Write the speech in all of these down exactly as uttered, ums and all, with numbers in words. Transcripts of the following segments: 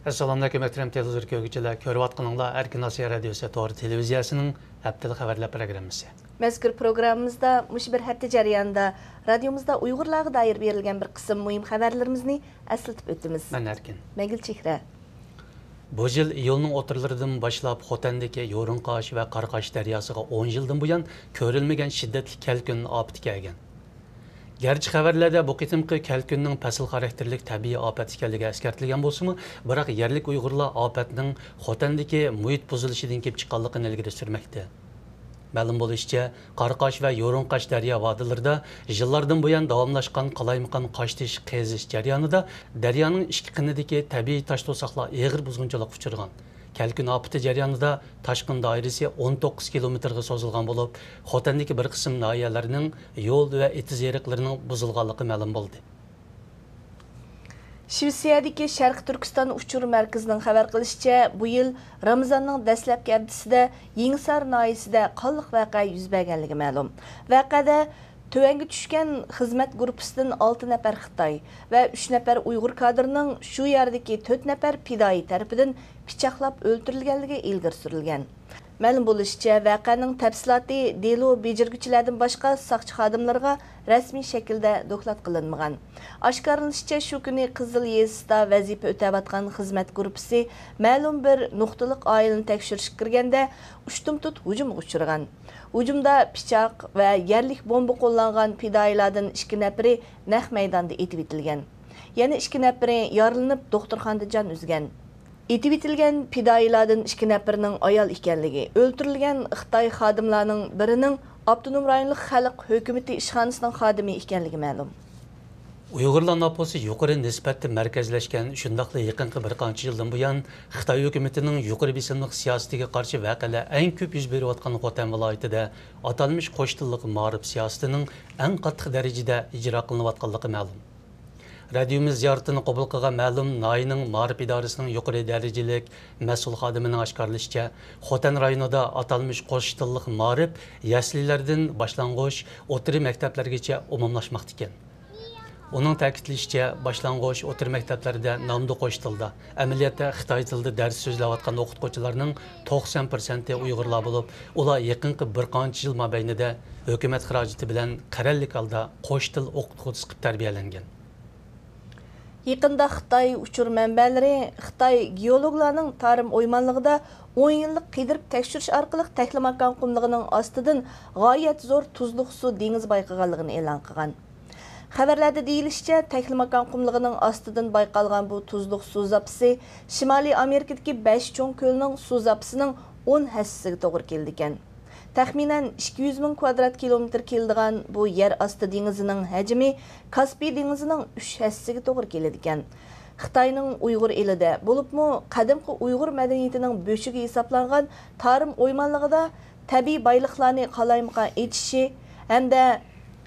ئەسسالامۇئەلەيكۇم، مۆھتەرەم تېلېۋىزور كۆرگۈچىلەر. كۆرۈۋاتقىنىڭلار ئەركىن ئاسىيا رادىيوسى تور تېلېۋىزىيەسىنىڭ ھەپتىلىك خەۋەرلەر پروگراممىسى. مەزكۇر پروگراممىمىزدا مۇشۇ بىر ھەپتە جەريانىدا رادىيومىزدا ئۇيغۇرلارغا دائىر بېرىلگەن بىر قىسىم مۇھىم خەۋەرلىرىمىزنى ئەسلىتىپ ئۆتىمىز. مەن ئەركىن. مەنگۈل چېھرە. بۇ يىل ئىيۇلنىڭ ئوتتۇرىلىرىدىن باشلاپ خوتەندىكى يورۇڭقاش ۋە قاراقاش دەرياسىغا ئون يىلدىن بۇيان كۆرۈلمىگەن شىددەتلىك كەلكۈن ئاپىتى كەلگەن. گەرچە خەۋەرلەردە بۇ قېتىمقى كەلكۈننىڭ پەسىل خاراكتېرلىك تەبىئىي ئاپەت ئىكەنلىكى ئەسكەرتىلگەن بولسىمۇ، بىراق يەرلىك ئۇيغۇرلار ئاپەتنىڭ خوتەندىكى مۇھىت بۇزۇلۇشىدىن كېلىپ چىققانلىقىنى ئىلگىرى سۈرمەكتە. مەلۇم بولۇشىچە، قاراقاش ۋە يورۇڭقاش دەريا ۋادىلىرىدا يىللاردىن بۇيان داۋاملاشقان قالايمىقان قاشتېشى قېزىش جەريانىدا دەريانىڭ ئىككى قىنىدىكى تەبىئىي تاش توساقلار ئېغىر بۇزغۇنچىلىققا ئۇچرىغان. كەلكۈن ئاپىتى جەريانىدا تاشقىن دائىرىسى ئون توققۇز كىلومېتىرغا سوزۇلغان بولۇپ، خوتەندىكى بىر قىسىم ناھىيەلەرنىڭ يول ۋە ئېتىز ئېرىقلىرىنىڭ بۇزۇلغانلىقى مەلۇم بولدى. شىۋېتسىيەدىكى شەرقىي تۈركىستان ئۇچۇر مەركىزىنىڭ خەۋەر قىلىشىچە، بۇ يىل رامىزاننىڭ دەسلەپكى ھەپتىسىدە يېڭىسار ناھىيەسىدە قانلىق ۋەقە يۈز بەرگەنلىكى مەلۇم. ۋەقەدە تۆۋەنگە چۈشكەن خىزمەت گۇرۇپپىسىدىن ئالتە نەپەر خىتاي ۋە ئۈچ نەپەر ئۇيغۇر كادىرىنىڭ شۇ يەردىكى تۆت نەپەر پىدائىي تەرىپىدىن پىچاقلاپ ئۆلتۈرۈلگەنلىكى ئىلگىرى سۈرۈلگەن. مەلۇم بولۇشىچە، ۋەقەنىڭ تەپسىلاتى دېلو بېجىرگۈچىلەردىن باشقا ساقچى خادىملىرىغا رەسمىي شەكىلدە دوكلات قىلىنمىغان. ئاشكارىلىنىشىچە، شۇ كۈنى قىزىل يېزىسىدا ۋەزىپە ئۆتەۋاتقان خىزمەت گۇرۇپپىسى مەلۇم بىر نۇقتىلىق ئائىلىنى تەكشۈرۈشكە كىرگەندە، ئۇشتۇمتۇت ھۇجۇمغا ئۇچرىغان. ھۇجۇمدا پىچاق ۋە يەرلىك بومبا قوللانغان پىدائىيلاردىن ئىككى نەپىرى نەق مەيداندا ئېتىۋېتىلگەن. يەنە ئىككى نەپىرى يارىلىنىپ دوختۇرخانىدا جان ئۈزگەن. ئېتىۋېتىلگەن پىدائىيلاردىن ئىككى نەپىرىنىڭ ئايال ئىكەنلىكى، ئۆلتۈرۈلگەن خىتاي خادىملارنىڭ بىرىنىڭ ئاپتونوم رايونلۇق خەلق ھۆكۈمىتى ئىشخانىسىنىڭ خادىمى ئىكەنلىكى مەلۇم. ئۇيغۇرلار نوپۇسى يۇقىرى نىسبەتتە مەركەزلەشكەن، شۇنداقلا يېقىنقى بىر قانچە يىلدىن بۇيان خىتاي ھۆكۈمىتىنىڭ يۇقىرى بېسىملىق سىياسىتىگە قارشى ۋەقەلەر ئەڭ كۆپ يۈز بېرىۋاتقان خوتەن ۋىلايىتىدە ئاتالمىش قوش تىللىق مائارىپ سىياسىتىنىڭ ئەڭ قاتتىق دەرىجىدە ئىجرا قىلىنىۋاتقانلىقى مەلۇم. رادىيومىز زىيارىتىنى قوبۇل قىلغان مەلۇم ناھىيەنىڭ مائارىپ ئىدارىسىنىڭ يۇقىرى دەرىجىلىك مەسئۇل خادىمىنىڭ ئاشكارىلىشىچە، خوتەن رايونىدا ئاتالمىش قوش تىللىق مائارىپ يەسلىلەردىن باشلانغۇچ، ئوتتۇرا مەكتەپلەرگىچە ئومۇملاشماقتا ئىكەن. ئۇنىڭ تەكىتلىشىچە، باشلانغۇچ، ئوتتۇرا مەكتەپلەردە نامدا قوش تىلدا، ئەمەلىيەتتە خىتاي تىلىدا دەرس سۆزلەۋاتقان ئوقۇتقۇچىلارنىڭ توقسان پىرسەنتى ئۇيغۇرلار بولۇپ، ئۇلار يېقىنقى بىر قانچە يىل مابەينىدە ھۆكۈمەت خىراجىتى بىلەن قەرەللىك ھالدا قوش تىل ئوقۇتقۇچىسى قىلىپ تەربىيەلەنگەن. يېقىندا خىتاي ئۇچۇر مەنبەلىرى خىتاي گېئولوگلارنىڭ تارىم ئويمانلىقىدا ئون يىللىق قىدىرىپ تەكشۈرۈش ئارقىلىق تەكلىماكان قۇملۇقىنىڭ ئاستىدىن غايەت زور تۇزلۇق سۇ دېڭىزى بايقىغانلىقىنى ئېلان قىلغان. خەۋەرلەردە دېيىلىشىچە، تەكلىماكان قۇملۇقىنىڭ ئاستىدىن بايقالغان بۇ تۇزلۇق سۇ زاپىسى شىمالىي ئامېرىكىدىكى بەش چوڭ كۆلنىڭ سۇ زاپىسىنىڭ ئون ھەسسىسىگە توغرا كېلىدىكەن. تەخمىنەن ئىككى يۈز مىڭ كۋادرات كىلومېتىر كېلىدىغان بۇ يەر ئاستى دېڭىزىنىڭ ھەجمى كاسپىي دېڭىزىنىڭ ئۈچ ھەسسىسىگە توغرا كېلىدىكەن. خىتاينىڭ ئۇيغۇر ئېلىدە، بولۇپمۇ قەدىمكى ئۇيغۇر مەدەنىيىتىنىڭ بۆشۈكى ھېسابلانغان تارىم ئويمانلىقىدا تەبىئىي بايلىقلارنى قالايمىقان ئېچىشى ھەمدە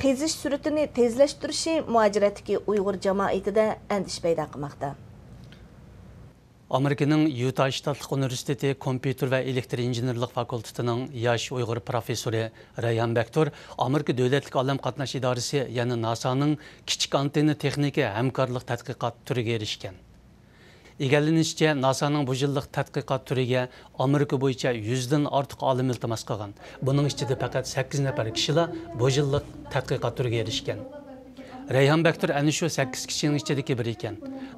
قېزىش سۈرئىتىنى تېزلەشتۈرۈشى مۇھاجىرەتتىكى ئۇيغۇر جامائىتىدە ئەندىشە پەيدا قىلماقتا. ئامېرىكىنىڭ يۇتا شتاتلىق ئۇنىۋېرسىتېتى كومپيۇتېر ۋە ئېلېكتر ئىنژېنېرلىق فاكۇلتېتىنىڭ ياش ئۇيغۇر پروفېسسورى رەيھان بەكتۇر ئامېرىكا دۆلەتلىك ئالەم قاتناش ئىدارىسى، يەنى ناسانىڭ كىچىك ئانتېننا تېخنىكا ھەمكارلىق تەتقىقات تۈرىگە ئېرىشكەن. ئىگىلىنىشىچە، ناسانىڭ بۇ يىللىق تەتقىقات تۈرىگە ئامېرىكا بويىچە يۈزدىن ئارتۇق ئالىم ئىلتىماس قىلغان. بۇنىڭ ئىچىدە پەقەت سەككىز نەپەر كىشىلا بۇ يىللىق تەتقىقات تۈرىگە ئېرىشكەن. رەيھان بەكتۇر ئەنە شۇ سەككىز كىشىنىڭ ئىچىدىكى بىرى ئىكەن.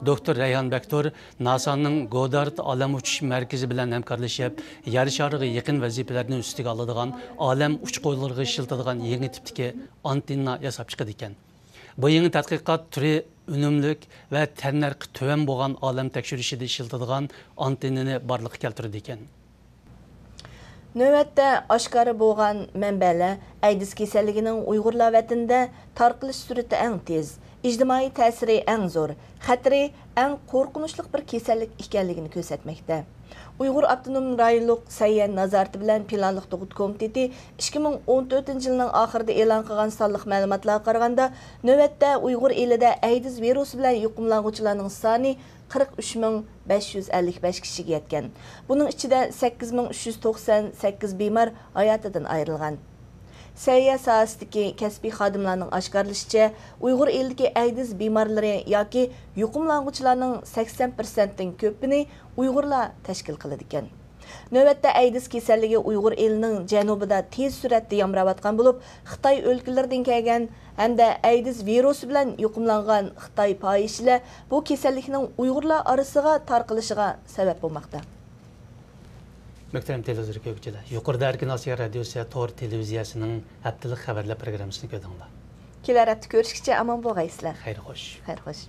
دوكتور رەيھان بەكتۇر ناسانىڭ گودارد ئالەم ئۇچۇش مەركىزى بىلەن ھەمكارلىشىپ، يەر شارىغا يېقىن ۋەزىپىلەرنى ئۈستىگە ئالىدىغان، ئالەم ئۇچقۇنلىرىغا ئىشلىتىدىغان يېڭى تىپتىكى ئانتېننا ياساپ چىقىدىكەن. بۇ يېڭى تەتقىقات تۈرى ئۈنۈملۈك ۋە تەننەرخى تۆۋەن بولغان ئالەم تەكشۈرۈشىدە ئىشلىتىدىغان ئانتېننىنى بارلىققا كەلتۈرىدىكەن. نۆۋەتتە ئاشكارا بولغان مەنبەلەر ئەيدىز كېسەللىكىنىڭ ئۇيغۇرلار ۋەتىنىدە تارقىلىش سۈرئىتى ئەڭ تېز، ئىجتىمائىي تەسىرى ئەڭ زور، خەتىرى ئەڭ قورقۇنچلۇق بىر كېسەللىك ئىكەنلىكىنى كۆرسەتمەكتە. ئۇيغۇر ئاپتونوم رايونلۇق سەھىيە نازارىتى بىلەن پىلانلىق تۇغۇت كومىتېتى ئىككى مىڭ ئون تۆتىنچى يىلنىڭ ئاخىرىدا ئېلان قىلغان سانلىق مەلۇماتلارغا قارىغاندا، نۆۋەتتە ئۇيغۇر ئېلىدە ئەيدىز ۋىرۇسى بىلەن يۇقۇملانغۇچىلارنىڭ سانى قىرىق ئۈچ مىڭ بەش يۈز ئەللىك بەش كىشىگە يەتكەن. بۇنىڭ ئىچىدە سەككىز مىڭ ئۈچ يۈز توقسان سەككىز بىمار ھاياتىدىن ئايرىلغان. سەھىيە ساھەسىدىكى كەسپىي خادىملارنىڭ ئاشكارىلىشىچە، ئۇيغۇر ئېلىدىكى ئەيدىز بىمارلىرى ياكى يۇقۇملانغۇچىلارنىڭ سەكسەن پىرسەنتتىن كۆپىنى ئۇيغۇرلار تەشكىل قىلىدىكەن. نۆۋەتتە ئەيدىز كېسەللىكى ئۇيغۇر ئېلىنىڭ جەنۇبىدا تېز سۈرئەتتە يامراۋاتقان بولۇپ، خىتاي ئۆلكىلىرىدىن كەلگەن ھەمدە ئەيدىز ۋىرۇسى بىلەن يۇقۇملانغان خىتاي پاھىشىلەر بۇ كېسەللىكنىڭ ئۇيغۇرلار ئارىسىغا تارقىلىشىغا سەۋەب بولماقتا. مۆھتەرەم تېلېۋىزور كۆرگۈچىلەر، يۇقىرىدا ئەركىن ئاسىيا رادىيوسى تور تېلېۋىزىيەسىنىڭ ھەپتىلىك خەۋەرلەر پروگراممىسىنى كۆردۈڭلار. كېلەر ھەپتە كۆرۈشكىچە ئامان بولغايسىلەر. خەير خوش. خەير خوش.